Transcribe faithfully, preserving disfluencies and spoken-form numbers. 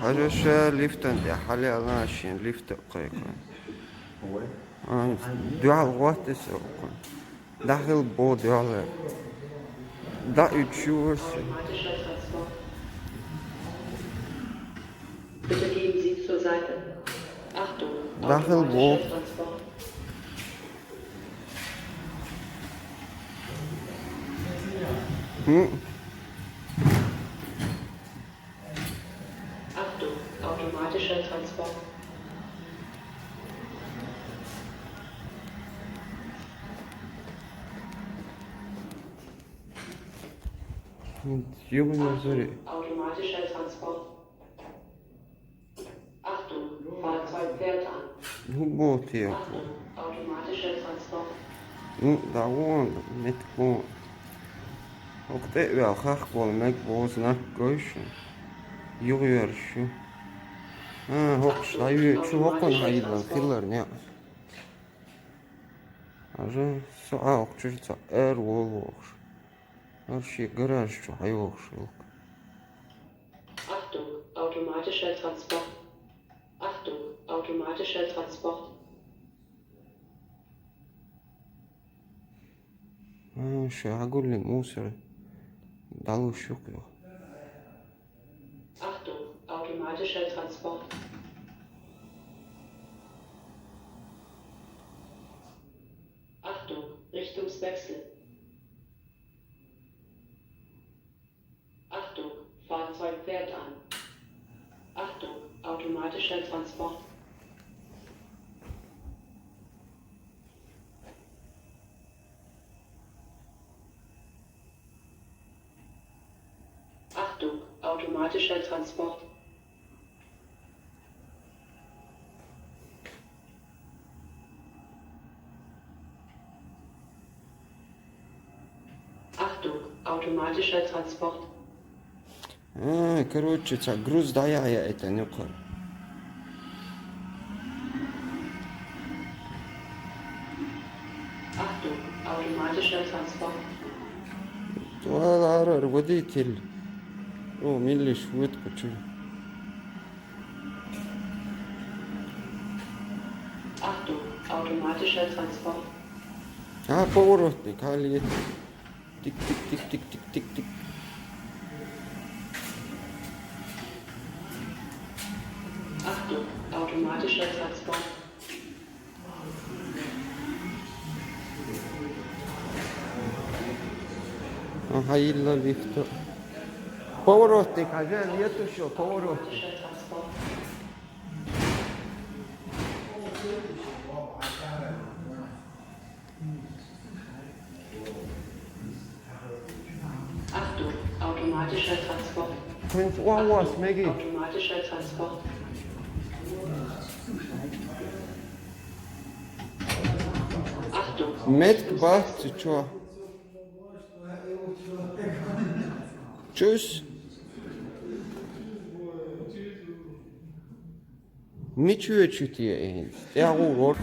Хьажа ша лифтан тӀа, хьалаьлла шен лифта кхайкхина. А, дуьхьал гӀоттасе хьо. Дахьал бо дуьхьал. Да, и чего се? Bitte gehen Sie zur Seite. Achtung, Дахьал бо. Automatischer Transport. М. Achtung, automatischer Transport. Югын зори. Automatischer Transport. Achtung, Fahrzeug fährt an. Ну, вот я. Achtung, automatischer Transport. Ну, да вон, меткон. Окте вял хах бол мег боз нак гойши. Югъ йоршу. А, хокш, Achtung, да ю, чу хокон automatischer хайдан Transport. Хиллар не. Ажа, со а окчур ца эр вол вокш. Ар ши гараж чу хай вокш вилк. Achtung, automatischer Transport. Achtung, automatischer Transport. А, ша гулли мусор. Далу шук ё. Achtung, automatischer Transport. Achtung, Richtungswechsel. Achtung, Fahrzeug fährt an. Achtung, automatischer Transport. Achtung, automatischer Transport. Achtung, automatischer Transport. А, короче, ца груз даяя это нюкъар. Achtung, automatischer Transport. Туаларар водитель. О, миллиш вот кучу. Achtung, automatischer Transport. А, поворотник, али. Тик, тик, тик, тик, тик, тик, тик. Achtung, automatischer Transport. Ага, илла лифта. Поворотник, а же нету ещё поворотник. Achtung, automatischer Transport. Квинс уа уас меги. Automatischer Transport. Achtung. Метк бах, ты чё? Чус. Ничего, чё ты, э, я говорю.